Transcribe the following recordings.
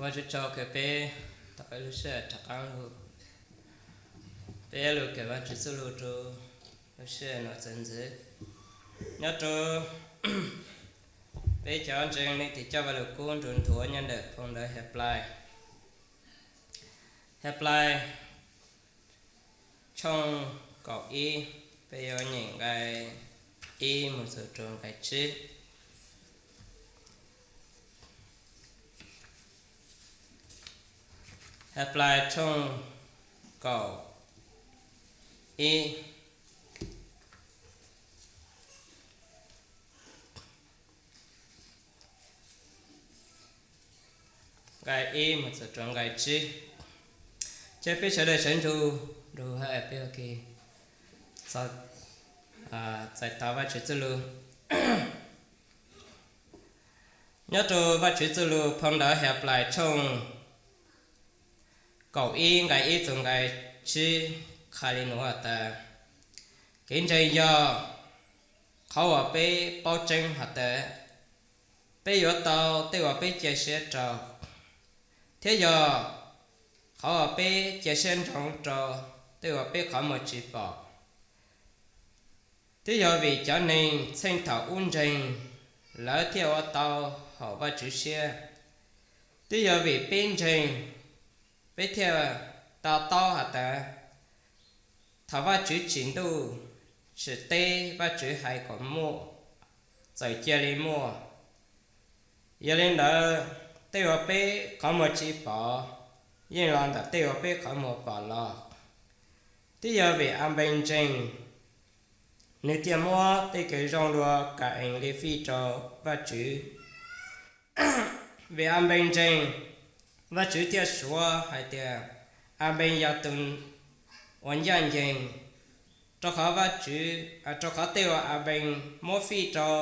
Ua tsaug kawg peb tau peb lub sij hawm rov qaab lug, peb lug kawm Vaajtswv txuj lug rua lub sij hawm nuav txuas ntxiv. Nyob rua peb cov ntseeg leej twg coj Vaaj Lug Kub nrug nthuav nyob ntawm phoo ntawv Heplais, Heplais tshooj kaum ib, peb yuav nyeem nqai ib moog txug rua nqai tsib. Heplais tshooj kaum ib, nqai ib moog txug rua nqai tsib. Ca peb sawv daws sawv ntsug nrug hab peb ua ke txais tau Vaajtswv txuj lug. Nyob rua Vaajtswv txuj lug phoo ntawv Heplais tshooj kaum ib nqai ib txug nqai tsib qha le nuav has tas, kev ntseeg yog qhov uas peb paub tseeb has tas peb yuav tau tej uas peb cia siab rau, thiab yog qhov uas peb cia siab ntsoov rau tej uas peb qhov muag tsi pom. Twb yog vim cov neeg txheej thaum ub ntseeg, lawv thiaj ua tau haum Vaajtswv siab. Twb yog vim peb ntseeg, peb thiaj to taub has tas thaum Vaajtswv tsim ntuj tsim teb, Vaajtswv hais kom muaj, txawm cia li muaj. Yog li ntawd, tej uas peb qhov muag tsi pom yeej los ntawm tej uas peb qhov muag pom los. Twb yog vim Anpees ntseeg, nwg thiaj muab tej kev zoo dua Ka-ees le fij rau Vaajtswv. Vim Anpees ntseeg, Vaajtswv thiaj suav hais tias Anpees yog tug uas ncaj ncees, rau qhov Vaajtswv, rau qhov tej uas Anpees muab fij rau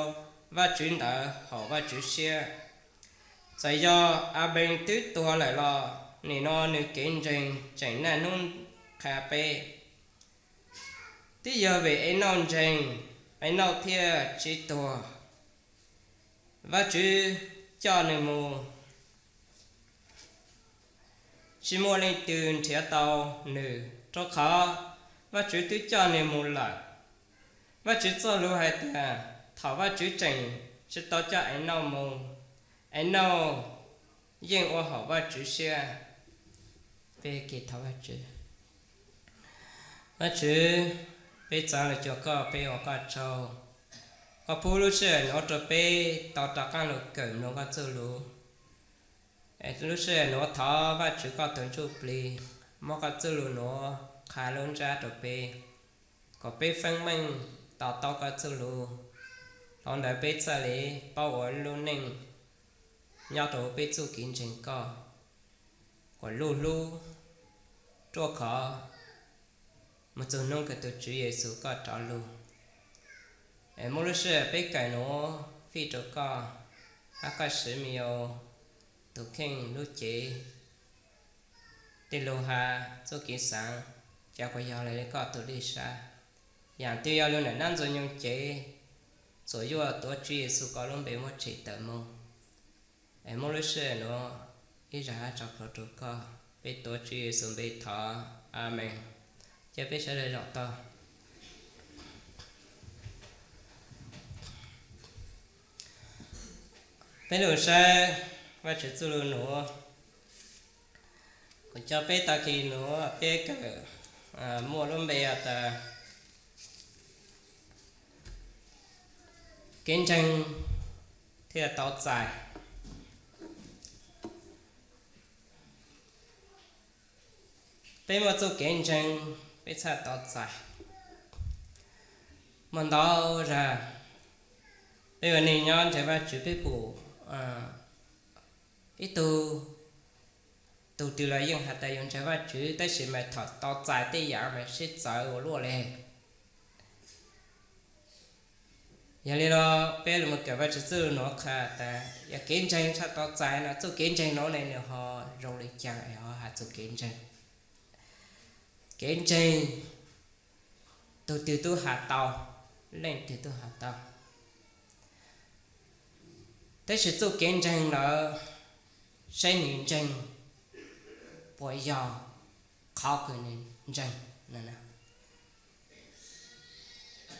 Vaajtswv ntawd haum Vaajtswv siab. Txawm yog Anpees twb tuag lawm los nim no nwg kev ntseeg tseem naj nub qha peb. Twb yog vim Enauj ntseeg, Enauj thiaj tsi tuag. Vaajtswv coj nwg mus, tsi muaj leej twg nrhiav tau nwg, rau qhov Vaajtswv twb coj nwg mus lawm. Vaajtswv txoj lug hais tias thaum Vaajtswv tseem tsi tau coj Enauj mus, Enauj yeej ua haum Vaajtswv siab. Peb thov Vaajtswv. Vaajtswv, peb txav lug cuag koj, peb ua koj tsaug. Koj pub lub sij hawm nuav rau peb tau rov qaab lug kawm mloog koj txuj lug. Lub sij hawm nuav thov Vaajtswv koj tug Ntsujplig muab koj txuj lug nuav qha lub ntsab rau peb, kom peb feeb meej to taub koj txuj lug. Hlo ntawd peb txhaj le paub ua lub neej nyob rau peb txuj kev ntseeg koj kom luj hlub ruaj khov moog txug nub kws tug Tswv Yexus koj rov lug. Es muab lub sij hawm peb kawm nuav fij rau koj, hab koj siv me yau tug kheej lub cev, tej lug has, txuj kev xaav, ca kuas yog le koj tug dlej sab. Yaam twg yog lug nam nab ntxuag nyoog cev, txuam yuav tuav Tswv Yexus koj lub npe muab tshem tawm moog. Es muab lub sij hawm nuav ib zag hab tso plhuav rua koj, peb tuav Tswv Yexus npe thov, Amees. Ca peb sawv daws zaum tau. Peb lug saib Vaajtswv txuj lug nuav, kuv coj peb tag kis nuav peb kawm muaj lub npe has tas kev ntseeg thiaj tau txais. Peb muaj txuj kev ntseeg, peb txhaj tau txais. Muaj ntau zag peb ua neej nyob ntseeg Vaajtswv, peb pum ib tug, tug twg los yeej has tas yug ntseeg Vaajtswv, tab sis mas thaum tau txais tej yaam mas sib txawv ua luaj le. Yog li no, peb lug kawm Vaajtswv txuj lug nuav qha tas yog kev ntseeg txhaj tau txais no, txuj kev ntseeg nuav ne nws ho zoo le caag es ho has txug kev ntseeg. Kev ntseeg tug twg tub has tau, leej twg tub has tau. Tab sis txuj kev ntseeg ntawd seb nws ntseeg puas yog qhov kws nws ntseeg no.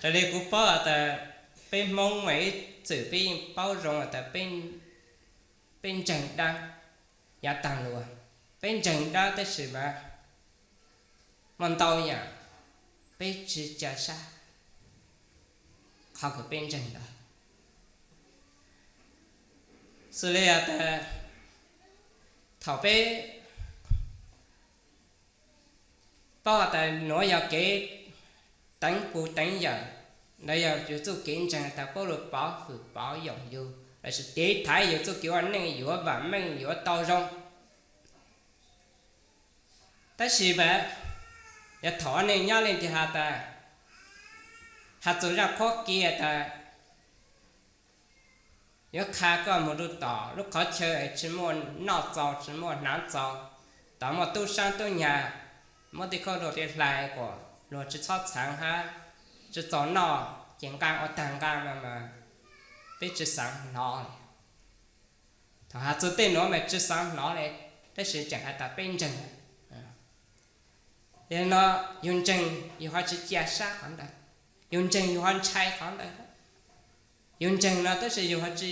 Raws li kuv paub has tas peb Hmoob mas ib txwm peb yeej paub zoo has tas peb ntseeg dab, yav taag lug peb ntseeg dab tab sis mas muaj ntau yaam peb tsi ca sab qhov kws peb ntseeg ntawd. Xws li has tas thaum peb paub has tas nuav yog kev teev puj teev yawm, ntawd yog yug txuj kev ntseeg tas puab lug pov hwm pov yoom yug lossis tiv thaiv yug txuj kev ua neej yuav vaam meej yuav tau zoo. Tab sis mas yog thaum ub neej nyob leej twg has tas, has txug zaaj qhuab kiag tas yuav qha koj moog rua tom lub qhov chaw tsi muaj noj txaus tsi muaj hnav txaus, tom muaj tub saab tub nyag muab tej khaub dluag tej hlais kuas luag tsi txhob txhaav hab tsi txaus noj ces nqaa ua taag nqaa no mas peb tsi xaav hnov li. Thaum has txug tej nuav mas tsi xaav hnov li, tab sis tseem has tas peb ntseeg. Yog no yug ntseeg yug ho tsi ca sab qhov ntawd, yug ntseeg yug ho ntshai qhov ntawd. Yug ntseeg no tab sis yug ho tsi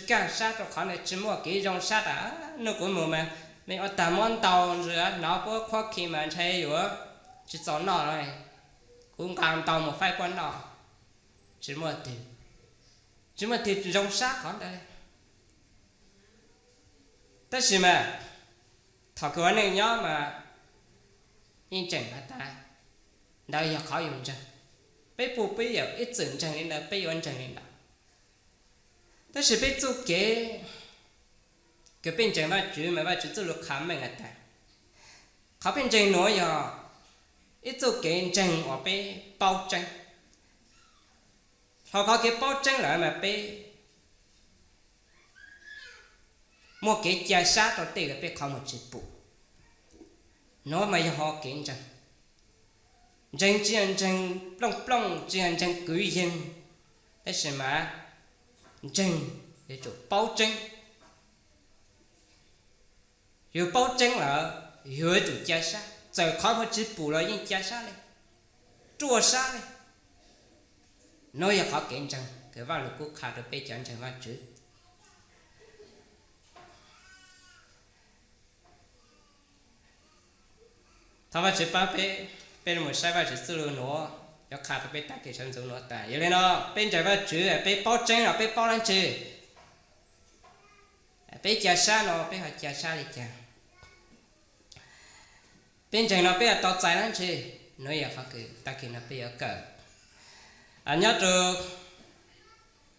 kaaj sab rua qhov ntawd, tsi muaj kev zoo sab tas nub kuv moog mas mej ua taag muab ntau ntsws hnov puab qhuab khi mas ntshai yuav tsi txaus noj no, kuv nqaa ntau moog faib puab noj, tsi muaj twg, tsi muaj twg zoo sab qhov ntawd. Tab sis mas thaum kws ua neej nyob mas yeej tseem has tas ntawd yog qhov yug ntseeg. Peb puj peb yawm ib txwm ntseeg li ntawd peb yuav ntseeg li ntawd. Tab sis peb txuj kev kws peb ntseeg Vaajtswv mas Vaajtswv txuj lug qha meej has tas qhov peb ntseeg nuav yog ib txuj kev ntseeg uas peb paub tseeb. Dhau qhov kev paub tseeb lawm mas peb muaj kev ca sab rua tej uas peb qhov muag tsi pum. Nuav mas yog hov kev ntseeg. Ntseeg tsi yog ntseeg plooj plooj, tsi yog ntseeg kwv yeeg, tab sis mas ntseeg yuav tsum paub tseeb. Yug paub tseeb lawm, yug yuav tsum ca sab, txawm qhov muag tsi pum los yeej ca sab li, ruaj sab li. Nuav yog qhov kev ntseeg kws Vaaj Lug Kub qha rua peb cov ntseeg Vaajtswv. Thov Vaajtswv paab peb, peb lug saib Vaajtswv txuj lug nuav, yuav qha rua peb taag kis sawv ntxuv nuav tas. Yog li no, peb ntseeg Vaajtswv, peb paub tseeb los peb paub dlaab tsi? Peb ca sab no peb ho ca sab li cas? Peb ntseeg no peb yuav tau txais dlaab tsi? Nuav yog qhov kws taag kis no peb yuav kawm. Nyob rua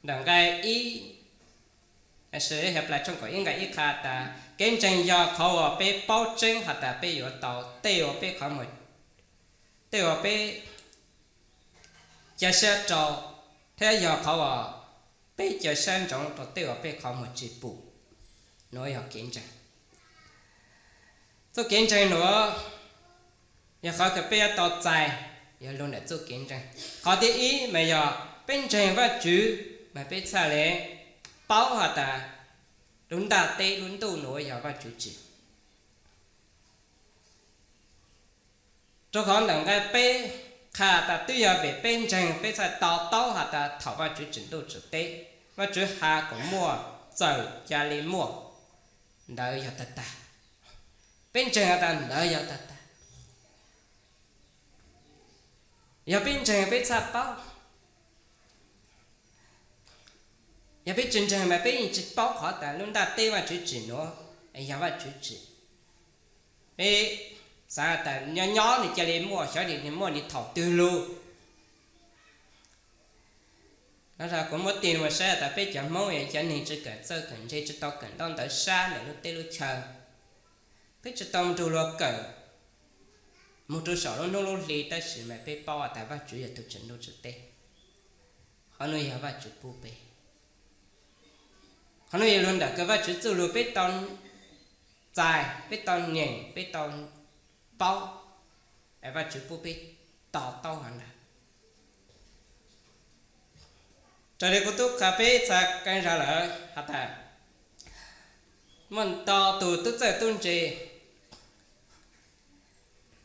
ntawm nqai ib, Heplas tshooj kaum ib nqai ib qha tas kev ntseeg yog qhov uas peb paub tseeb has tas peb yuav tau tej uas peb qhov muag, tej uas peb ca sab rau, thiab yog qhov uas peb ca sab ntsoov rau tej uas peb qhov muag tsi pum. Nuav yog kev ntseeg. Txuj kev ntseeg nuav yog qhov kws peb yuav tau txais, yog lug ntawm txuj kev ntseeg. Qhov thib ib mas yog peb ntseeg Vaajtswv mas peb txhaj le paub has tas lub ntaaj teb lub ntuj nuav yog Vaajtswv tsim. Rua qhov ntawm nqai peb qha tas twb yog vim peb ntseeg peb txhaj to taub has tas thaum Vaajtswv tsim ntuj tsim teb, Vaajtswv has kom muaj txawm ca le muaj, ntawd yog tag tag. Peb ntseeg has tas ntawd yog tag tag. Yog peb ntseeg peb txhaj paub. Yog peb tsi ntseeg mas peb yeej tsi paub qhov tas lub ntaaj teb Vaajtswv tsim nuav yog Vaajtswv tsim. Peb xaav tas nyob nyob nwg ca le muaj, xyov nwg muaj nwg thaum twg lug. Kuv muab tig mus saib tas peb cov Hmoob cov neeg tsi kawm txawj kawm ntse, tsi tau kawm ntaub ntawv sab ntawm lub teb lub chaw, peb tsi tau nrug luag kawm moog rua saum lub hnub lub hli, tab sis mas peb paub tas Vaajtswv yog tug tsim ntuj tsim teb. Qhov nuav yog Vaajtswv pub peb. Qhov nuav yog lug ntawm kws Vaajtswv txuj lug peb tau txais, peb tau nyeem, peb tau paub, Vaajtswv pub peb to taub hov ntag. Raws li kuv tub qha peb txha qee zaug lawm has tas Muaj ntau tus tub txawj tub ntse,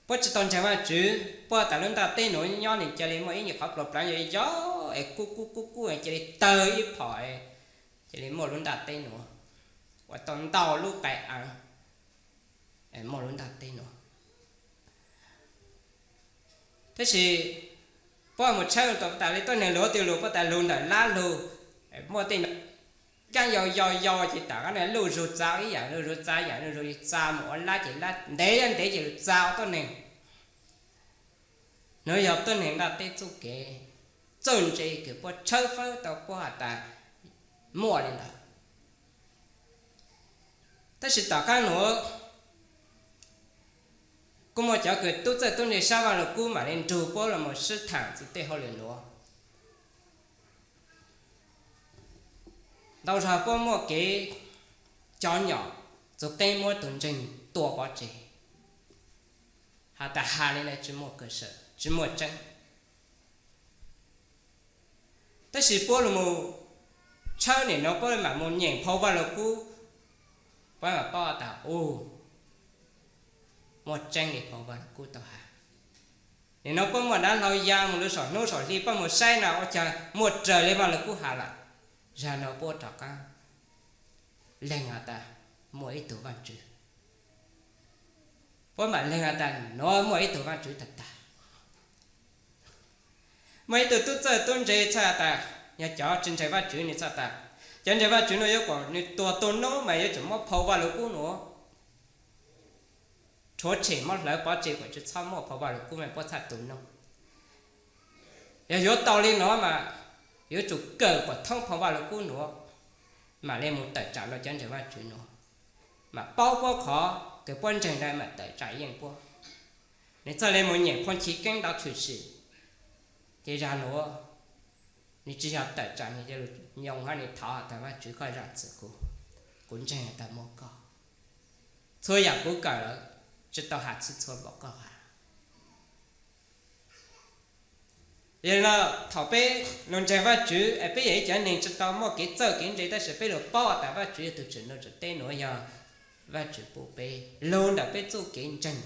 puab tsis tau ntseeg Vaajtswv, puab tas lub ntaaj teb nuav nyob nwg ca le muaj ib nyuas qhov plua plaav yog yog es kub kub kub kub ca le tawg ib phom, ca le muaj lub ntaaj teb nuav, ua tau ntau lub qai aav muaj lub ntaaj teb nuav. Tab sis puab mus tshawb tas le tuab neeg lug twg lug puab tas lug ntawm lab lug, muaj tej no caab yau yau yau ces tom qaab lug zug txav ib yaam, lug zug txav yaam, lug zug txav mus ua lab ces lab ntev ntev ces lug txav ua tuab neeg. Nuav yog tuab neeg ntaaj teb txuj kev txawj ntse kws puab tshawb fawb tau puab has tas muaj le ntawd. Tab sis tom qaab nuav kuj muaj cov kws tub txawj tub ntse sab Vaaj Lug Kub maam le nrug puab lug moog sib thaam txug tej hauj lwm nuav. Ntau zag puab muaj kev cov nyom txug qeb muab tug ntseeg tua pov tseg, has tas has le ntawd tsis muaj kawm sawm tsis muaj tseeb. Tab sis puab lug mus tshawb nim no puab maam mus nyeem phau Vaaj Lug Kub, puab maam paub tas u, muaj tseeb le phau Vaaj Lug Kub tau has. Nim no puab muaj dav hlau ya mus lug saum hnub saum hli puab mus saib no ua caag muaj raws le Vaaj Lug Kub has lawm. Zag no puab rov qaab leeg has tas muaj ib tug Vaajtswv. Puab maam leeg has tas nuav muaj ib tug Vaajtswv tag tag. Muaj ib tug tub txawj tub ntse txhaj has tas, yog cov tsis ntseeg Vaajtswv nwg txhaj tas, cov ntseeg Vaajtswv nuav yuav kom nwg tuag tu noob mas yuav tsum muab phau Vaaj Lug Kub nuav rhuav tshem muab hlawv pov tseg kom tsis txhob muaj phau Vaaj Lug Kub mas puab txhaj tu noob. Yog yuav tau le nuav mas yuav tsum kawm kom thoob phau Vaaj Lug Kub nuav, maam le mus tawm tsam rua cov ntseeg Vaajtswv nuav, maam paub puab qhov kws puab ntseeg ntawd maam tawm tsam yeej puab. Nwg txhaj le mus nyeem phoo Chiv Keeb ntau tshwm sim, ces zag nuav nwg tsis yog tawm tsam nwg cov lug nyoo hab nwg thov tas Vaajtswv koj zaam txim kuv, kuv ntseeg tas muaj koj. Txhua yaam kuv kawm lawm tsis tau has txhij txhua npaum koj has. Yog li no, thaum peb lug ntseeg Vaajtswv es peb yog ib cov neeg tsis tau muaj kev txawj kev ntse tab sis peb lug paub tas Vaajtswv yog tug tsim ntuj tsim teb nuav yog Vaajtswv pub peb lug ntawm peb txuj kev ntseeg.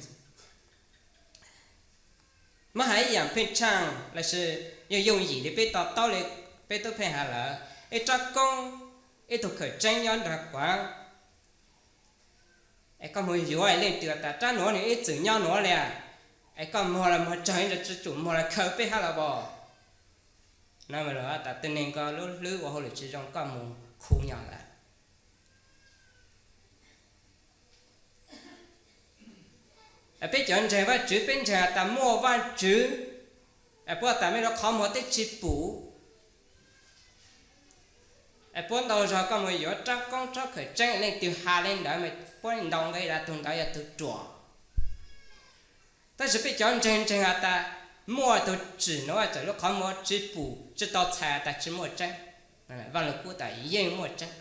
Muab has ib yaam pheej tshaaj lossis yooj yooj yim le peb to taub le peb tub pheej has lawm, ib rab koob, ib tug khawm tseeb nyob nraag kuav, es koj moog yuav es leej twg tas rab nuav nwg ib txwm nyob nuav le, es koj muag los muag tsawg ib ntsug tsi tsum muag los khaws peb hab los as. No tas tug neeg ko lub hlwb ua hauj lwm tsis zoo koj moog khu nyob lawm. Peb cov ntseeg Vaajtswv peb ntseeg has tas muaj Vaajtswv, es puab tas mej lub qhov muag teb tsis pum, es puab ntau zog koj moog yuav rab koob rab khawm tseeb leej twg has le ntawd mas puab ntau nqe tas tug ntawd yog tug ruam. Tab sis peb cov ntseeg ntseeg has tas muaj tug tsim nuav txawm lub qhov muag tsis pum tsis tau txhais tas tsis muaj tseeb. Vaaj Lug Kub tas yeej muaj tseeb.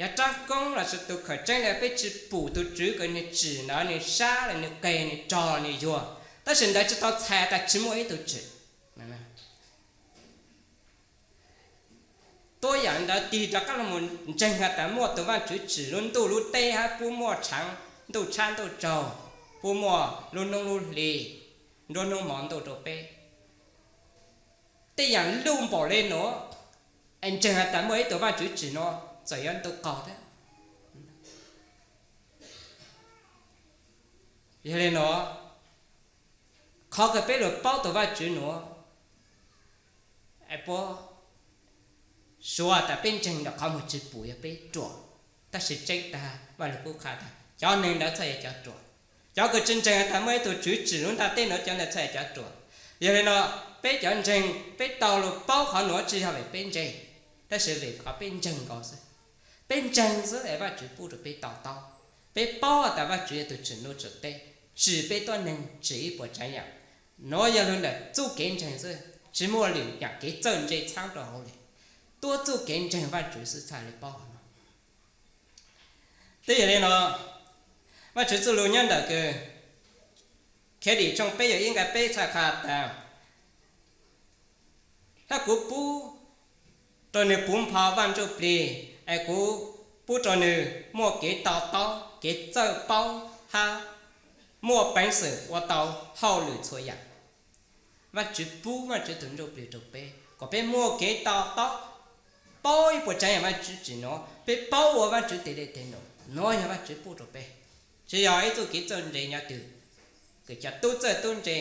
Yog rab koob lossis tug khawm tseeb le peb tsis pum tug tswv kws nwg tsim ntawd nwg sab le nwg qeg nwg rog nwg yuag, tab sis ntawd tsis tau txhais tas tsis muaj ib tug tsim. Tuab yaam ntawd tig rov qaab lug mus ntseeg has tas muaj tug Vaajtswv tsim lub ntuj lub teb hab puab muaj tshaav ntuj tshab ntuj tsaug, puab muaj lub noob lub hli, nruab hnub hmo ntuj rua peb. Tej yaam luj npaum le nuav, es ntseeg has tas muaj ib tug Vaajtswv tsim nuav txawm yuav ntu qaug thiab. Yog le nuav, qhov kws peb lug paub tug Vaajtswv nuav, es puab suav tas peb ntseeg ntawm qhov muag tsis pum yog peb ruam, tab sis tseeb tas Vaaj Lug Kub qha tas cov neeg ntawd txhaj yog cov ruam. Cov kws tsis ntseeg tas muaj ib tug tswv tsim lub ntaaj teb nuav cov ntawd txhaj yog cov ruam. Yog le nuav, peb cov ntseeg peb tau lug paub qhov nuav tsis yog vim peb ntseeg, tab sis vim qhov peb ntseeg nkaus xwb. Peb ntseeg xwb es Vaajtswv pub rua peb to taub. Peb paub tas Vaajtswv yog tug tsim ntuj tsim teb, tsim peb tuab neeg tsim ib puas tsaav yaam. Nuav yog lug ntawm txuj kev ntseeg xwb, tsis muaj lwm yaam kev txawj ntse txhaab rua hauv le. Tuab txuj kev ntseeg Vaajtswv xwb txhaj le paub qhov nuav. Twb yog le nuav, Vaajtswv txuj lug nyob ntawm kws Khiavdim tshooj peb yog ib nqai peb txhaj qha tas, hab kuv pub rua nwg puv npho Vaaj Ntsuj Plig, es kuv pub rau nws muaj kev to taub, kev txawj paub hab muaj peev xwm ua tau hauj lwm txhua yam. Vaajtswv pub Vaajtswv tug Ntsujplig plhws rau peb kom peb muaj kev to taub, paub ib puas tsav yam Vaajtswv tsim nuav, peb paub ua Vaajtswv tes dej tes num. Nuav yog Vaajtswv pub rau peb, tsi yog ib txuj kev txawj ntse nyob twg, kws cov tub txawj tub ntse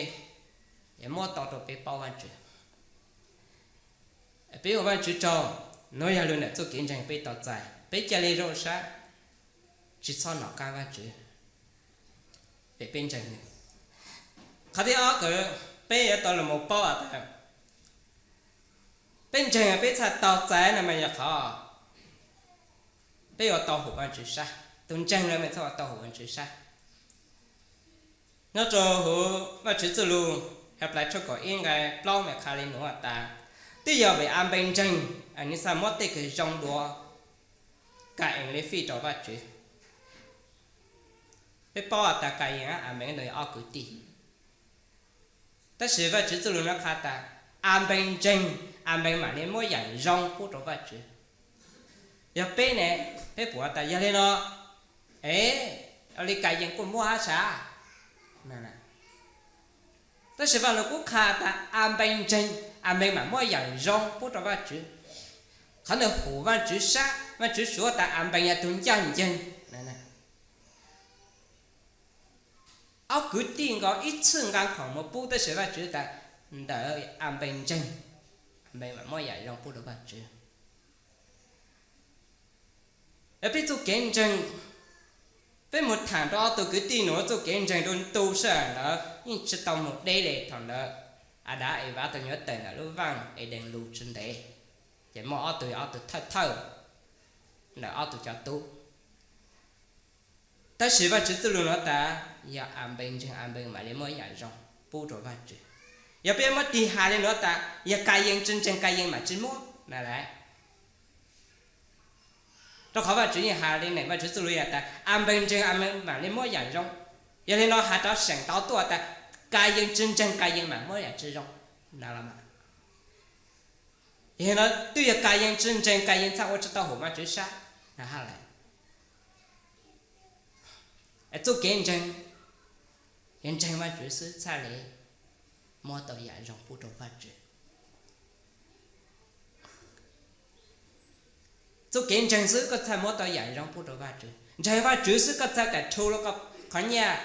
muab tau rau peb paub Vaajtswv. Peb ua Vaajtswv tsaug, nuav yog lug ntawm txuj kev ntseeg peb tau txais, peb ca le zoo sab, tsi txhob nov qaab Vaajtswv, peb ntseeg nwg. Qhov thib ob kws peb yuav tau lug moog paub tas peb ntseeg peb txhaj tau txais no mas yog qhov peb ua tau hum Vaajtswv sab. Tug ntseeg lawm mas txhaj ua tau hum Vaajtswv sab. Nyob rau huv Vaajtswv txuj lug Heplais tshooj kaum ib nqai plaub mas qha le nuav tas, twb yog vim Anpees ntseeg, nwg txhaj muab tej kws zoo dua Ka-ees le fij rau Vaajtswv. Peb paub tas Ka-ees hab Anpees ntawd yog ob kwv tij, tab sis Vaajtswv txuj lug nuav qha tas Anpees ntseeg, Anpees mam le muab yaam zoo pub rau Vaajtswv. Yog peb ne, peb puas tas yog le no, e, ua le Ka-ees kuj muab hab sab. Tab sis Vaaj Lug kub qha tas Anpees ntseeg, Anpees mam muab yaam zoo pub rau Vaajtswv. Qhov ntawd hum Vaajtswv sab, Vaajtswv suav tas Anpees yog tug ncaaj nceeg. Ob kwv tij nkaus ib txhij nqaa khoom moog pub, tab sis Vaajtswv tas ntawm Anpees ntseeg, Anpees mam muab yaam zoo pub rau Vaajtswv. Peb txuj kev ntseeg, peb moog thaam rau ob tug kwv tij nuav txuj kev ntseeg rua ntu sij hawm ntawd yeej tsi tau moog deb le. Thaum ntawd Adas Evas tug nyuav tawm ntawm lub vaaj Edees lug tsi ntev, ces muaj ob tug, ob tug thawj thawj ntawm ob tug cov tub. Tab sis Vaajtswv txuj lug nuav tas yog Anpees ntseeg, Anpees mam le muab yaam zoo pub rua Vaajtswv. Yog peb muab tig has le nuav tas yog Ka-ees tsi ntseeg, Ka-ees mam tsi muab na lawm. Rua qhov Vaajtswv yeej has le ntawm Vaajtswv txuj lug yog tas Anpees ntseeg, Anpees mam le muab yaam zoo. Yog le no has rov seem tau tuaj tas Ka-ees tsi ntseeg, Ka-ees mam muab yaam tsi zoo na los mas. Yog le no twb yog Ka-ees tsi ntseeg, Ka-ees txhaj ua tsi tau hum Vaajtswv sab na ha lawm. Txuj kev ntseeg, yog ntseeg Vaajtswv xwb txhaj le muab tau yaam zoo pub rua Vaajtswv. Txuj kev ntseeg xwb koj txhaj muab tau yaam zoo pub rua Vaajtswv. Ntseeg Vaajtswv xwb koj txhaj kaam rhu lug koj qhov nyaj,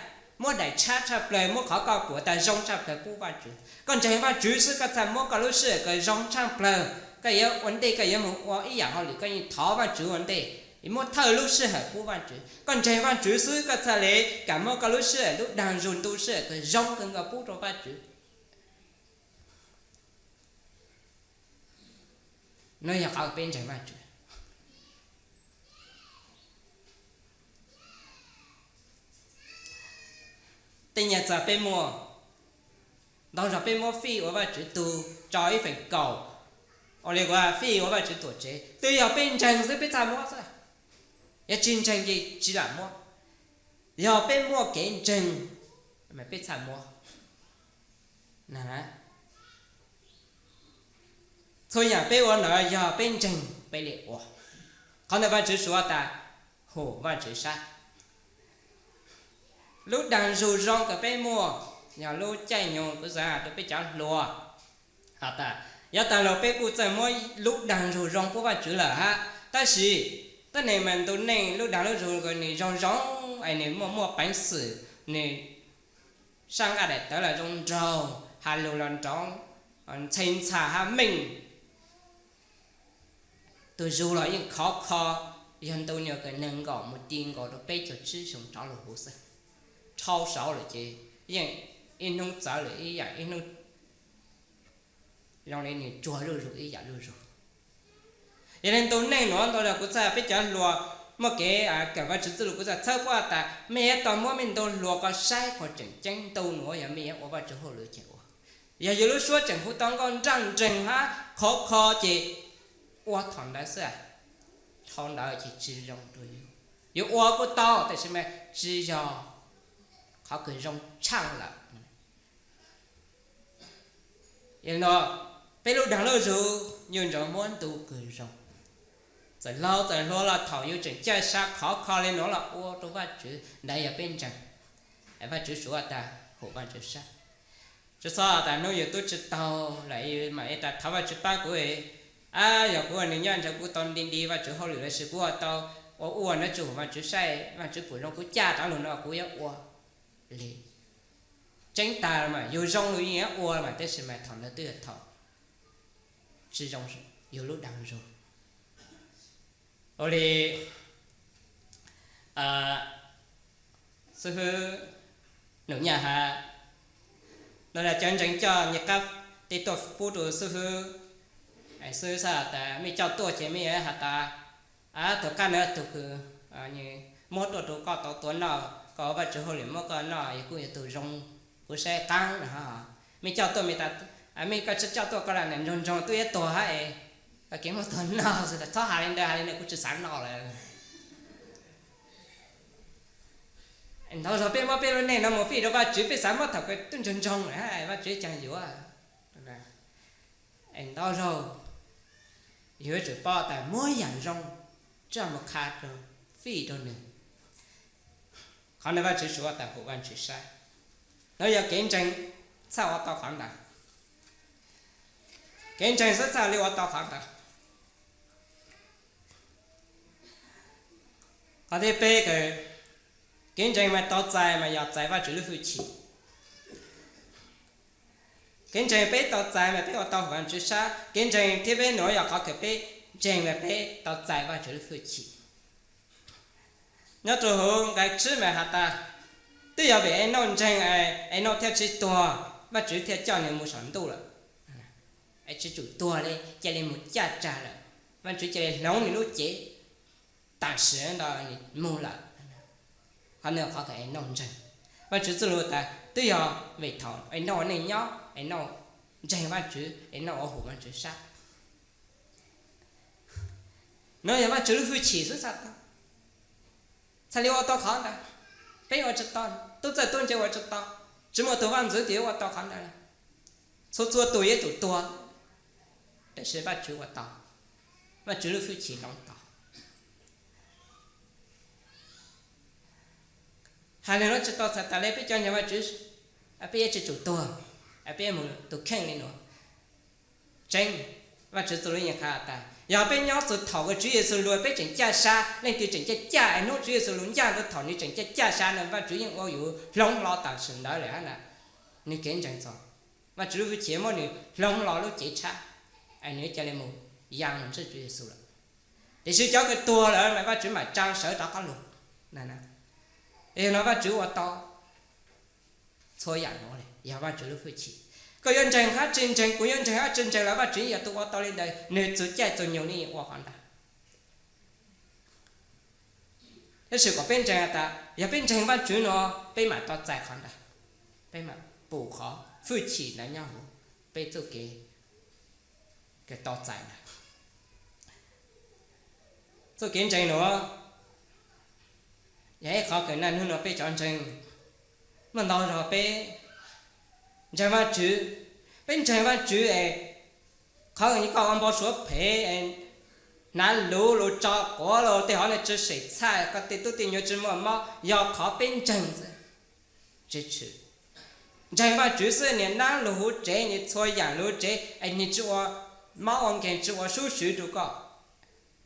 muab daim tshab tshaaj plawg, muab qhov koj puam tas zoo tshaaj plawg pub Vaajtswv. Koj ntseeg Vaajtswv xwb koj txhaj muab koj lub sij hawm kws zoo tshaaj plawg. Koj yuav ua ntej koj yuav moog ua ib yaam hauj lwm koj yeej thov Vaajtswv ua ntej, muab thawj lub sij hawm pub Vaajtswv. Koj ntseeg Vaajtswv xwb koj txhaj le kaam muab koj lub sij hawm lub dag zug ntu sij hawm kws zoo kawg nkaus pub rua Vaajtswv. Nuav yog qhov peb ntseeg Vaajtswv. Tej nyaj txag peb muaj, ntau zog peb muab fij ua Vaajtswv tug, tso ib feem kaum, ua le ua fij ua Vaajtswv tuam tsev. Twb yog peb ntseeg xwb peb txhaj muab xwb, yog tsi ntseeg ces tsi lam muab. Yog peb muaj kev ntseeg, peb txhaj muab. Txhua yaam peb ua ntawd yog peb ntseeg peb le ua. Qhov ntawd Vaajtswv suav tas hum Vaajtswv sab. Lub dag zug zoo kws peb muaj, yog lub caij nyoog kuv xaav has rua peb cov hluas has tas, yav taag lug peb kuj txawj muab lub dag zug zoo pub Vaajtswv lawm hab, tab sis tuab neeg mas ntu neej lub dag lub zug kws nwg zoo zoo es nwg muaj muaj peev xwm, nwg saj nqaj daim tawv los zoo nraug, has lug los nrov, ntxhee ntxha hab meej. Tug zug los yeej khov kho, yog ntu nyuag kws neeg nkaum mus ti nkaus rua peb caug tsib xyoo rov lug huv xwb. Rhau saud lawm ces yeej ib hnub txawv lawm ib yaam ib hnub, zoo le nwg tsuag zuj zug ib yaam zuj zug. Yog le ntu neej nuav ntau zog kuv txhaj peb cov hluas muaj kev kawm Vaajtswv txuj lug kuv txhaj txhawb puab tas mej yuav tau muab mej ntu hluas ko saib puas tseem ceeb, ntu nuav yog mej yuav ua Vaajtswv hauj lwm ces ua. Yog yug lub suab tseem hu tau nkauj nraj nreeg hab khov kho ces ua thaum ntawd xwb, thaum ntawd ces tsi zoo rua yug. Yug ua kuj tau tab sis mas tsi yog qhov kws zoo tshaaj lawm. Yog le no, peb lub dag lub zug yuav nrov muab ntu kws zoo. Txawm laug txawm hluas los thaum yus tseem caj sab khov kho li no los ua rau Vajtswv, ntawd yog peb ntseeg. Vajtswv suav tas hum Vajtswv sab. Tsis txhob tas hnub yus tub tsis taug lawm mam li tas thov Vajtswv pab kuv, yog kuv ua nws nyob ntshe kuv tau nti nti Vajtswv hauj lwm los sis kuv ua tau ua ua no tsis hum Vajtswv saib, Vajtswv pum zoo kuv caj rov lug no kuv yuav ua li. Tseeb tas mas yus zoo yus yeej ua mas, tab sis mas thaum ntawd twb yog thaum tsis zoo, yus lub dag zog. Ua li xib hwb Num Nyaj has, no las cov ntseeg coj nyias qab tij tuaj pub rau xib hwb. Xib hwb xav tas mej coj tuaj ces mej has tas, tug qab no tug kws muab tuaj rau koj tau tua noj, koj ua Vajtswv hauj lwm muab koj noj, yog kuj yog tug zoo, kuv saib qaab no. Mej coj tuaj, mej tas, mej koj tsi coj tuaj koj lam nrog nrog tub iab tuag hab es, koj kev muab tuag noj xwb, txhob has li ntawd, has li ntawd kuv tsi xav noj lawm. Ntau zog peb muab peb lub neej no mus fij rau Vajtswv, peb xav muab thaum kawg tub nrog nrog lawm, Vajtswv caag yuav. Ntau zaug yus yuav tsum paub tas muab yaam zoo coj mus qha rau, fij rau nws. Qhov ntawd Vajtswv suav tas hum Vajtswv sab. No yog kev ntseeg txhaj ua tau qhov ntawd. Kev ntseeg xwb txhaj li ua tau qhov ntawd. Qhov thib peb, kev ntseeg mas tau txais mas yog txais Vajtswv lub hwj chim. Kev ntseeg peb tau txais mas peb ua tau hum Vajtswv sab. Kev ntseeg thib peb nuav yog qhov kws peb ntseeg mas peb tau txais Vajtswv lub hwj chim. Nyob rau huv nqai tsib mas has tas, twb yog vim Enauj ntseeg, Enauj thiaj tsi tuag, Vajtswv thiaj coj nws mus saum ntuj lawm. Es tsi tsum tuag li, ca le mus caj tsag lawm, Vajtswv ca le hloov nws lub cev tam sim no nws mus lawm. Qhov no qhov kws Enauj ntseeg. Vajtswv txuj lug tas twb yog vim thaum Enauj ua neej nyob, Enauj ntseeg Vajtswv, Enauj ua hum Vajtswv sab. No yog Vajtswv lub hwj chim xwb txhaj tau, txhaj li ua tau qhov ntawd. Peb ua tsi tau, tub txawj tub ntse ua tsi tau, tsi muaj tug vaj ntxwv twg yuav ua tau qhov ntawd. Txhua txhua tug yuav tsum tuag, tab sis Vajtswv ua tau, Vajtswv lub hwj chim hloov tau. Has li no tsi tau txhais tas li peb cov ntseeg Vajtswv, peb yuav tsi tsum tuag, peb yuav mus tus kheej li no. Tseeb, Vajtswv txuj lug yeej qha tas yog peb nyob txug thaum kws Tswv Yexus lug peb tseem caj sab, leej twg tseem caj caj es hnub Tswv Yexus lug ncaj rau thaum nws tseem caj caj sab no Vajtswv yeej ua yus hloov hlo tam sim ntawd lawm hab na. Nws kev ntseeg txog Vajtswv lub hwj chim muab nws hloov hlo lub cev tshab, es nws ca le mus ya mus ntsib Tswv Yexus lawm. Tiam sis cov kws tuag lawm mas Vajtswv mam tsa sawv rov qab lug. Yog no Vajtswv ua tau txhua yaam nuav le yog Vajtswv lub hwj chim. Koj yuav ntseeg hab tsi ntseeg, kuv yuav ntseeg hab tsi ntseeg los Vajtswv yeej yog tug ua tau li ntawd, nws txug caij txug nyoog nws yeej ua qhov ntawd. Tab sis kom peb ntseeg tas yog peb ntseeg Vajtswv no peb mam tau txais qhov ntawd, peb mam pum qhov hwj chim ntawd nyob huv peb txuj kev kws tau txais ntawd. Txuj kev ntseeg nuav yog ib qhov kws naj hnub nuav peb cov ntseeg muaj ntau zog peb ntseeg Vajtswv, peb ntseeg Vajtswv es qhov kws koj ua npau suav phem, hnav luv lug tso quav lug tej hov nws tsi sem txhaj, koj tej tub tej nyuam tsi muaj mob, yog qhov peb ntseeg xwb. Tsi tshwm, ntseeg Vajtswv xwb nws nab lug huv tsev, nws txhua yaam lug huv tsev es nws tsi ua mob ua nkeeg tsi ua sub swv rua koj.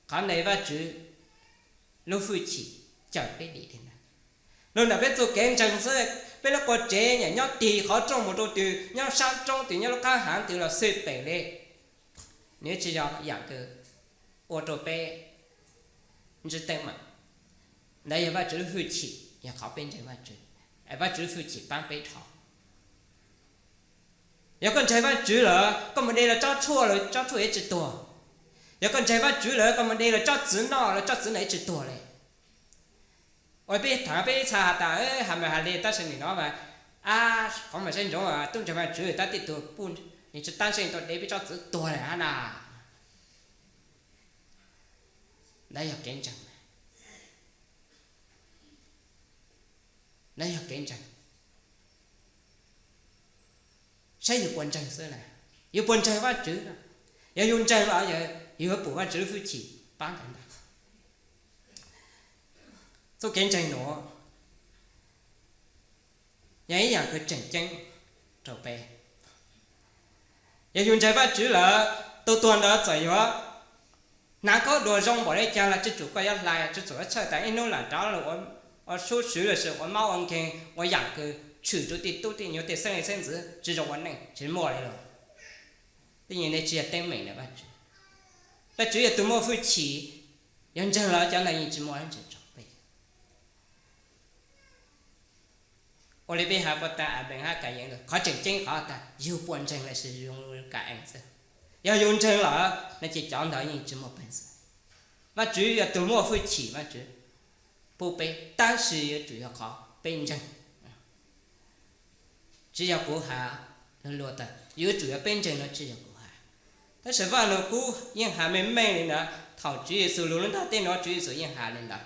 Qhov ntawd Vajtswv lub hwj chim cawm peb dim li ntawd. Lug ntawm peb txuj kev ntseeg xwb, peb lub qua tsev nyam nyob tig qhov rooj mus rau twg, nyob sab roob twg, nyob lub qab haav twg los xij peem li, nws tsi yog yaam kws ua rau peb ntsib teeb meem. Ntawd yog Vajtswv lub hwj chim, yog qhov peb ntseeg Vajtswv, Vajtswv lub hwj chim paab peb dhau. Yog koj ntseeg Vajtswv lawm koj mus de los tsob tshuaj los tsob tshuaj yuav tsi tuag. Yog koj ntseeg Vajtswv lawm koj mus de los tsob txwv noj los tsob txwv no yuav tsi tuag li. Ua peb thaam peb txhaj has tas has mas has li tab sis nim no mas, a, qhov mas saib ntsoov tub ntseeg Vajtswv tab tej tug puj, nws tsi tab seej tau de peb tsob txwv tuag lawm hab na. Ntawd yog kev ntseeg. Ntawd yog kev ntseeg. Saib yus puas ntseeg xwb na, yus puas ntseeg Vajtswv na. Yog yus ntseeg los yus yuav pum Vajtswv lub hwj chim. pab ntawd ntag. Txuj kev ntseeg nuav yog ib yaam kws tseem ceeb rua peb. Yog yug ntseeg Vaajtswv lawm, tug tuag ntawd txawm yuav hnav khaub dua zoo npaum le caag los tsi tsum koj yuav hlais, tsi tsum yuav tshawj tas ib nub lam rov lug ua sub swv lossis ua mob ua nkeeg ua yaam kws tshwm rua tej tub tej nyuas tej xeeb leej xeeb ntxwv tsi zoo ua neej, tsi muaj le lug. Tej nyuas ntawd tsi yog teeb meem ntawm Vaajtswv. Vaajtswv yog tug muaj fwj chim, yog ntseeg lawm cov ntawd yeej tsi muaj dlaab tsi rua peb. Ua le peb has puag ta Anpees hab Kayees, qhov tseem ceeb qhov tas yug puas ntseeg lossis zoo li Ka-ees xwb. Yog yug ntseeg lawm no ces cov ntawd yeej tsi muaj peev xwm. Vaajtswv yog tug muaj fwj chim, Vaajtswv pub peb, tab sis yuav tsum yog qhov peb ntseeg. Tsi yog kuv has, luag tas yuav tsum yog peb ntseeg no tsi yog kuv has. Tab sis Vaaj Lug Kub yeej has meej meej li ntawd, thaum Tswv Yexus lug lub ntuj tej nuav Tswv Yexus yeej has li ntawd.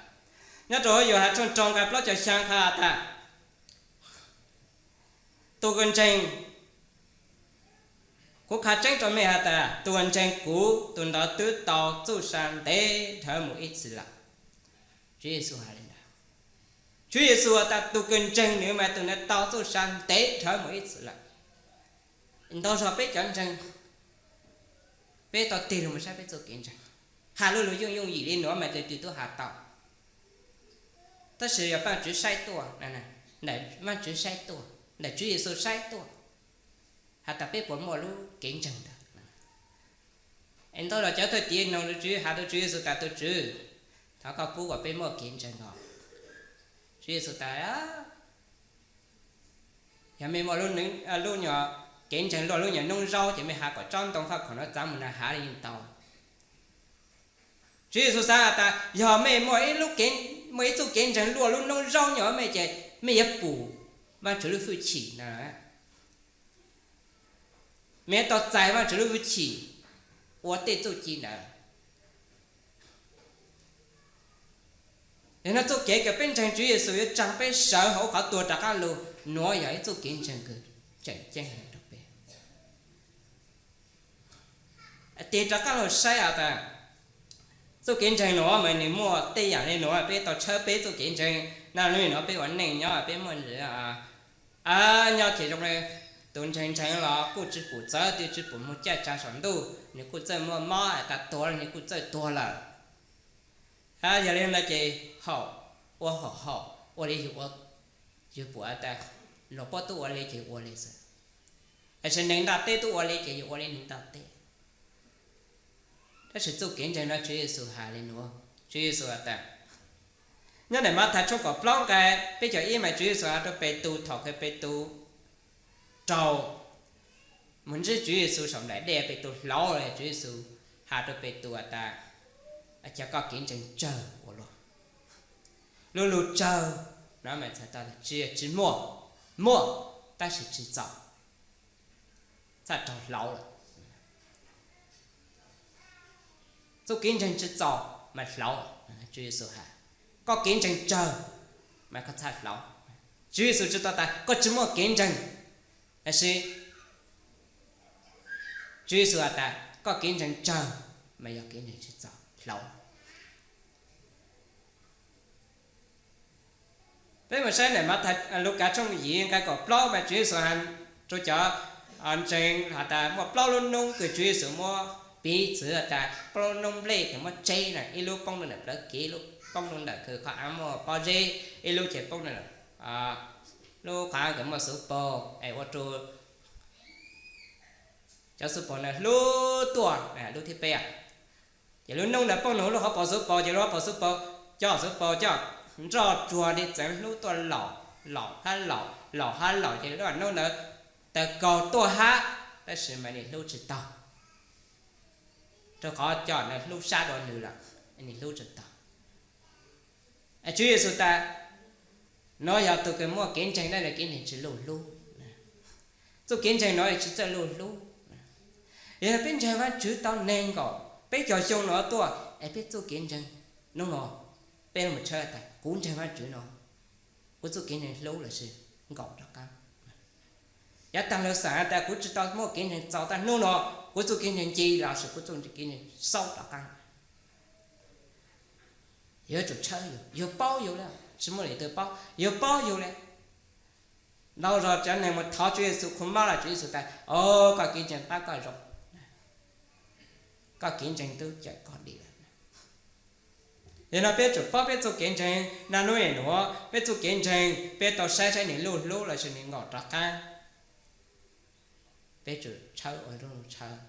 Nyob rua huv Yauhas tshooj rau nqai plaub caug xyaa qha has tas, tug kws ntseeg, kuv qha tseeb rua mej has tas tug kws ntseeg kuv, tug ntawd twb tau txuj sa ntev dhawv mus ib txhis lawm. Tswv Yexus has li ntawd. Tswv Yexus has tas tug kws ntseeg nws mas tug ntawd tau txuj sa ntev dhawv mus ib txhis lawm. Ntau zog peb cov ntseeg, peb tau tig lug mus saib peb txuj kev ntseeg, has lug lug yooj yooj yim li nuav mas tus twg tub has tau. Tab sis yog Vaajtswv saib tuaj, Vaajtswv saib tuaj, ntawm Tswv Yexus saib tuaj, has tas peb puas muaj lub kev ntseeg ntawd. Es ntau los cov thawj tiv noog Tswv, has rua Tswv Yexus tas, Tug Tswv, thov koj pub kom peb muaj kev ntseeg os. Tswv Yexus tas, yog mej muaj lub nyuas kev ntseeg luaj lub nyuas noob zaub ces mej has kom tsob ntoo faj khaum nuav txav mus nag hav le yeej tau. Tswv Yexus xaav has tas yog mej muaj ib txuj kev ntseeg luaj lub noob zaub nyuas mej ces mej yuav pum Vaajtswv lub fwj chim na. Mej yuav tau txais Vaajtswv lub fwj chim ua tej txuj ci ntawd. Yog nuav txuj kev kws peb ntseeg Tswv Yexus yuav tsaa peb sawv hauv qhov tuag rov qaab lug, nuav yog ib txuj kev ntseeg kws tseem ceeb rua peb. Tig rov qaab lug saib has tas, txuj kev ntseeg nuav mas nwg muaj tej yaam le nuav, peb tau tshawb peb txuj kev ntseeg na. Lub nuav peb ua neej nyob peb muaj, nyob ces zoo le, tus ntseeg ntseeg los kuj tsi pum txawv, twb tsi pum moog caij tsaa saum ntuj, nwg kuj txawj muaj mob, tas tuag los nwg kuj txawj tuag lawm. Yog le ntawd ces haum, ua haum haum, ua le yug ua, yug pum tas luag puab tub ua le ces ua le xwb, es neeg ntaaj teb tub ua le ces yug ua le neeg ntaaj teb. Tab sis txuj kev ntseeg no Tswv Yexus has le nuav, Tswv Yexus has tas, nyob ntawm Mathais tshooj kaum plaub nqai peb caug ib mas Tswv Yexus has rua Petus thaum kws Petus raug mus ntsib Tswv Yexus saum nplaim dej, Petus hlauv, Tswv Yexus has rua Petus has tas, cas koj kev ntseeg tsawg ua luaj. Lub lug tsawg no mas txhais tau tsi, tsi muaj, muaj tab sis tsi txaus, txhaj raug hlauv lawm. Txuj kev ntseeg tsi txaus mas hlauv. Tswv Yexus has, koj kev ntseeg tsawg mas koj txhaj hlauv. Tswv Yexus tsi tau tas koj tsi muaj kev ntseeg, tab sis Tswv Yexus has tas koj kev ntseeg tsawg mas yog kev ntseeg tsi txaus, hlauv. Peb mus saib ntawm Mathais, Lukas tshooj yim nqai kaum plaub mas Tswv Yexus has rua cov ntseeg has tas muaj plaub lub noob kws Tswv Yexus muab piv txwv has tas plaub lub noob nplej kws muab tseb na, ib lub poob rau ntawm plawv kev, ib lub poob rau ntawm kws qhov av muaj pob zeb, ib lub ces poob rau lub qhov av kws muaj xuv paug es ua rua cov xuv paug ntawd hlub tuaj, lub thib peb. Ces lub noob ntawd poob rau lub hauv paus xuv paug ces lub hauv paus xuv paug, cov xuv paug coj nroj tsuag li txeev hlub tuaj laum, laum hab laum, laum hab laum ces lub noob ntawd tawg kaug tuaj hab, tab sis mas nws hlub tsis taug, rau qhov cov ntawd hlub sab dua nws lawm, nws hlub tsis taug. Tswv Yexus tas, nuav yog tug kws muaj kev ntseeg tab sis kev ntseeg tsis luj hlub. Txuj kev ntseeg nuav tsis txawj luj hlub. Yog peb ntseeg Vaajtswv tau neeg nkaum peb caug xyoo nuav tuaj es peb txuj kev ntseeg, nub nuav peb mus tshawb tas kuv ntseeg Vaajtswv no, kuv txuj kev ntseeg hlub lossis nkaum rov qaab. Yav taag lug xaam tas kuv tsi tau muaj kev ntseeg txaus tab hnub nuav, kuv txuj kev ntseeg nce lossis kuv txuj kev ntseeg xaub rov qaab. Yuav tsum tshawb yus, yus paub yus li, tsis muaj leej twg paub, yus paub yus li. Ntau zaus cov neeg mus thov Tswv Yexus kho mob los Tswv Yexus tas, o, koj kev ntseeg pab koj zoo, koj kev ntseeg twb cawm koj dim lawm. Yog no peb tsum paub peb txoj kev ntseeg naj nub nim nuav, peb txoj kev ntseeg peb tau saib saib nws luj hlub los sis nws nkaum rov qab. Peb tsum tshawb ua luj tshawb.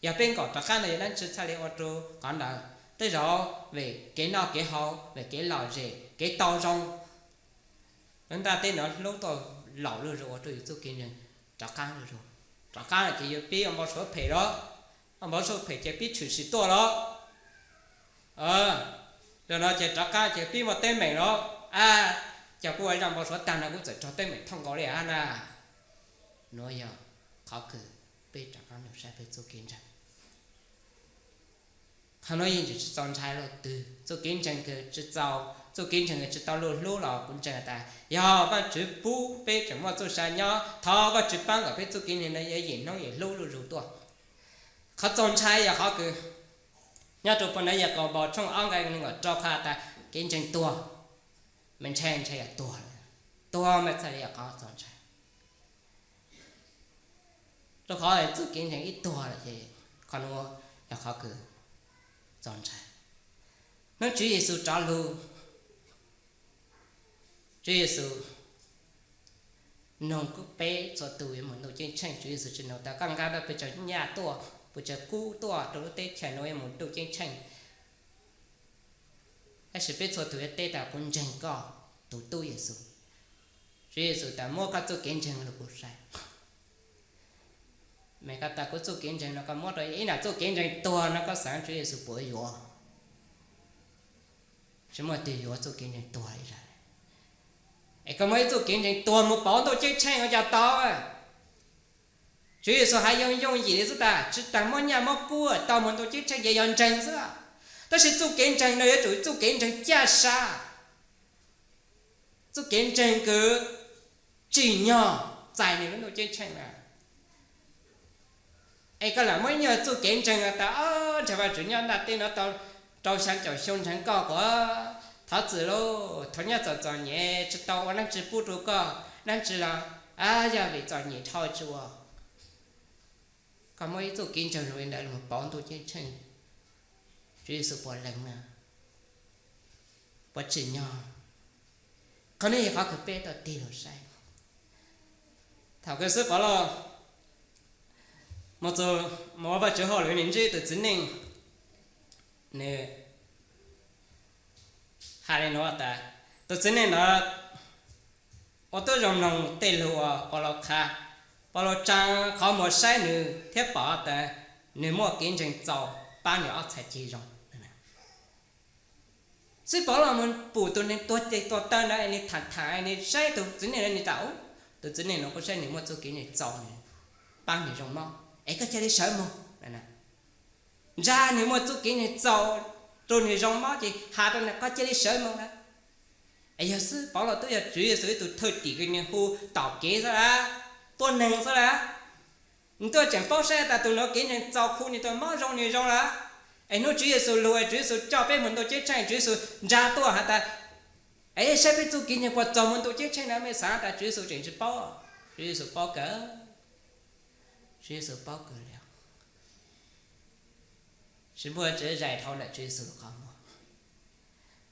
Yog peb nkaum rov qab ntawd yog dab tsi txhaj li ua rau qhov ntawd? Tej zaum vim kev noj kev haus, vim kev lom zem, kev tau zoo, lub ntiaj teb no hlub tuaj laum luj zus ua rau yus txoj kev ntseeg rov qab luj zus. Rov qab lawm ces yuav pib ua npau suav phem los, ua npau suav phem ces pib tshwm sim tuaj los. Zaum no ces rov qab ces pib muaj teeb meem los, a, ces kuv ua zaj npau suav tag no kuv txawm raug teeb meem thooj nkaus li hab na. Nuav yog qhov kws peb rov qab mus saib peb txoj kev ntseeg. Qhov nuav yeej tsis txaus ntshai rau leej twg. Txoj kev ntseeg kws tsis txaus, txoj kev ntseeg kws tsis tau luj hlub los kuv ntseeg tas yog Vaajtswv pub peb tseem muaj txuj sa nyob, thov Vaajtswv paab kom peb txoj kev ntseeg no yuav yim hnub yim hlub luj zus tuaj. Qhov txaus ntshai yog qhov kws nyob rau puag ntawd Yakaunpaus tshooj ob nqai nees nkaum rau qha tas kev ntseeg tuag, mas ntshai ntshai yog tuag, tuag mas txhaj li yog qhov txaus ntshai. Rau qhov txoj kev ntseeg ib tuag lawm ces qhov nuav yog qhov kws txaus ntshai. Hnub Tswv Yexus rov lug, Tswv Yexus nug peb txhua tus yuav mus ntuj ceeb tsheej. Tswv Yexus tsis nug tas koj nqa tau pes tsawg nyaj tuaj, pes tsawg kub tuaj rau lub teb chaws nuav yuav mus ntuj ceeb tsheej. Tab sis peb txhua tus yuav teb tas kuv ntseeg koj tus tub Yexus. Tswv Yexus tas muab koj txoj kev ntseeg lug kuv saib. Mas koj tas kuv txoj kev ntseeg no koj muab rau ib nam txoj kev ntseeg tuag no koj xaav Tswv Yexus puas yuav? Tsis muaj leej twg yuav txoj kev ntseeg tuag li. Es koj muab ib txoj kev ntseeg tuag mus pauv ntuj ceeb tsheej ua cas tau? Tswv Yexus has yoo yooj yim li xwb tas tsis tas muab nyaj muab kub tau mus ntuj ceeb tsheej ces yog ntseeg xwb. Tab sis txoj kev ntseeg no yuav tsum txoj kev ntseeg caj sab, txoj kev ntseeg kws tsim nyog txais nwg lub ntuj ceeb tsheej na. Es koj lam muab ib nyuag txoj kev ntseeg tas ntseeg Vaajtswv nyob ntaaj teb no tau rau xyaa caum xyoo, ntseeg koj kuv thov txim lauj, thov nyob txom txom nyem tsis tau ua dlaab tsi pub rau koj dlaab tsi los yog vim txom nyem dhau tsis ua. Koj muab ib txoj kev ntseeg zoo li ntawd los pauv ntuj ceeb tsheej, Tswv Yexus puas lees na? Puas tsim nyog? Qhov no yog qhov kws peb tau tig lug saib. Thaum kws xib Pov Lauj mus txug mus ua Vaajtswv hauj lwm, nwg ntsib tus txiv neej, nwg has le nuav tas, tus txiv neej ntawd ua tub zoo mloog tej lug uas Pov Lauj qha. Pov Lauj tsaa qhov muag saib nwg thiab pom tas nwg muaj kev ntseeg txaus, paab nwg ob txhais ceg zoo. Xib Pov Lauj mus pum tus neeg tuag tes tuag taw ntawd, nwg tham tham, nwg saib tus txiv neej ntawd, nwg tas, tus txiv neej no kuv saib nwg muaj txuj kev ntseeg txaus, paab nwg zoo mob, es koj ca le sawv moog. Ntsa nwg muaj txuj kev ntseeg txaus rau nwg zoo mob ces has rau nwg koj ca le sawv moog na. Es yog xwb Pov Lauj tub yog Tswv Yexus ib tug thwj tim kws nwg hu tom kev xwb lawm, tuab neeg xwb lawm. Nwg tuaj tseem paub saib tas tus nuav kev ntseeg txaus khu nwg tuaj mob zoo nwg zoo lawm. Es hnub Tswv Yexus lug es Tswv Yexus coj peb mus ntuj ceeb tsheej, Tswv Yexus ntsa tuaj has tas, es saib peb txuj kev ntseeg puas txaus mus ntuj ceeb tsheej na, mej xaav tas Tswv Yexus tseem tsis paub? Tswv Yexus paub kawg, Tswv Yexus paub kawg li. Tsis muaj tsi zais dhau ntawm Tswv Yexus qhov muag.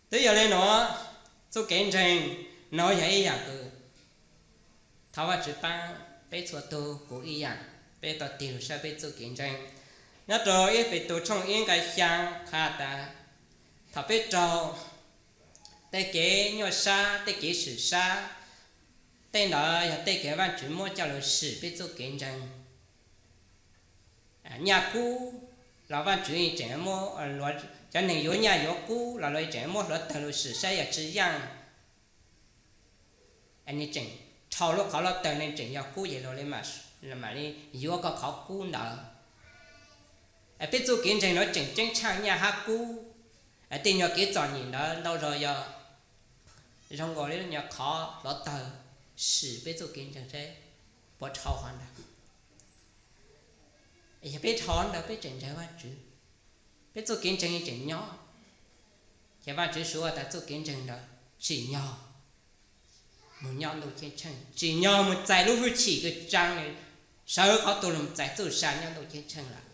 Twb yog le nuav, txuj kev ntseeg nuav yog ib yaam kws thov Vaajtswv paab peb txhua tug, kuv ib yaam, peb tau tig lug saib peb txuj kev ntseeg. Nyob rau ib Petus tshooj ib nqai xyaa qha tas, thaum peb raug tej kev nyuaj sab, tej kev swm sab, tej ntawd yog tej kev Vaajtswv muab coj lug swm peb txuj kev ntseeg. Nyaj kub los Vaajtswv tseem muab, cov neeg yuav nyaj yuav kub los luag tseem muab hluav taws lug swm saib yog tsi yaaj. Nwg tseem dhau lub qhov hluav taws, nwg tseem yog kub ces luag mam li yuav koj qhov kub ntawd. Peb txuj kev ntseeg nuav tseem ceeb tshaaj nyaj hab kub. Tej nyuag kev txom nyem ntawd ntau zaug yog zoo nkaus li lub nyuag qhov hluav taws swm peb txuj kev ntseeg seb puas dhau qhov ntawd. Yog peb dhau ntawd peb tseem ntseeg Vaajtswv, peb txuj kev ntseeg tseem nyob. Ces Vajtswv suav tas txuj kev ntseeg ntawd tsim nyog mus nyob ntuj ceeb tsheej, tsim nyog mus txais lub hwj chim kws tsaa, sawv qhov tuag los txais txuj sa nyob ntuj ceeb tsheej lawm.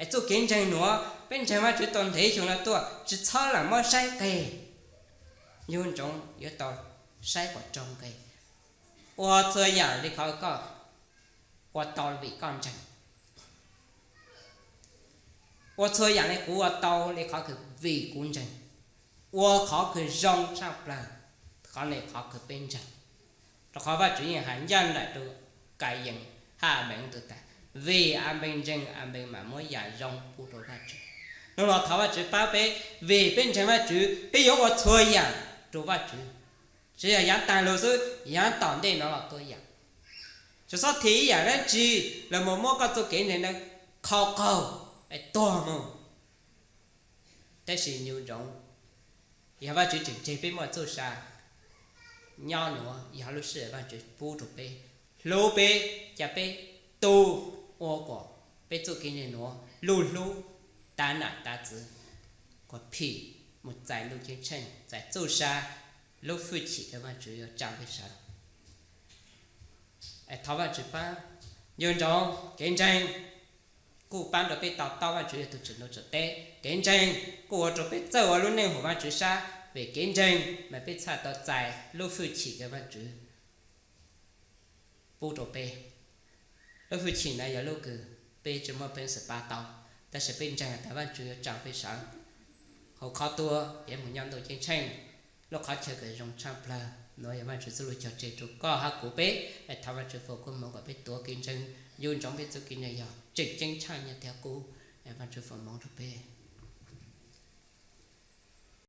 Es txuj kev ntseeg nuav peb ntseeg Vajtswv tau ntev xyoo no tuaj tsi txhob lam muab saib qeg. Nco ntsoov yuav tau saib kom rau nqe. Ua txhua yaam li qhov koj ua tau vim koj ntseeg. Ua txhua yaam li kuv ua tau li qhov kws vim kuv ntseeg. Ua qhov kws zoo tshaj plawg, qhov li qhov kws peb ntseeg. Rau qhov Vajtswv yeej has ncaj nraim rau Kayees hab Anpees tug tas, vim Anpees ntseeg Anpees mam muab yaam zoo pub rau Vajtswv. Nub los thov Vajtswv paab peb, vim peb ntseeg Vajtswv peb yuav ua txhua yaam rau Vajtswv. Tsi yog yaav taag lug xwb, yaav tom ntej no los tuab yaam. Tsi xob thim ib yaam dlaab tsi los mus muab koj txuj kev ntseeg ntawd khau qaug es tuag moog. Tab sis nco ntsoov, yog Vajtswv tseem tseg peb muaj txuj sa nyob nuav, yog lub sij hawm Vajtswv pub rau peb, hlub peb, ca peb tu, ua kom peb txuj kev ntseeg nuav luj hlub tav nam tav txwv, kom phim mus txais ntuj ceeb tsheej, txais txuj sa, lub hwj chim kws Vajtswv yuav tsaa peb sawv. Thov Vajtswv paab. Nco ntsoov kev ntseeg kuj paab rau peb to taub Vajtswv yog tug tsim ntuj tsim teb. Kev ntseeg kuj ua rau peb txawj ua lub neej huv Vajtswv sab, vim kev ntseeg mas peb txhaj tau txais lub hwj chim kws Vajtswv pub rau peb. Lub hwj chim ntawd yog lub kws peb tsi muaj peev xwm pab tau, tab sis peb ntseeg has tas Vajtswv yuav tsaa peb sawv hauv qhov tuag es mus nyob ntuj ceeb tsheej, lub qhov chaw kws zoo tshaj plawg. Nuav yog Vajtswv txuj lug cog tseg rau koj hab kuv peb. Thov Vajtswv foom koob moov kom peb tuav kev ntseeg, nco ntsoov peb txuj kev ntseeg yog tseem ceeb tshaj nyiaj thiab kub. Vajtswv foom moov rau peb.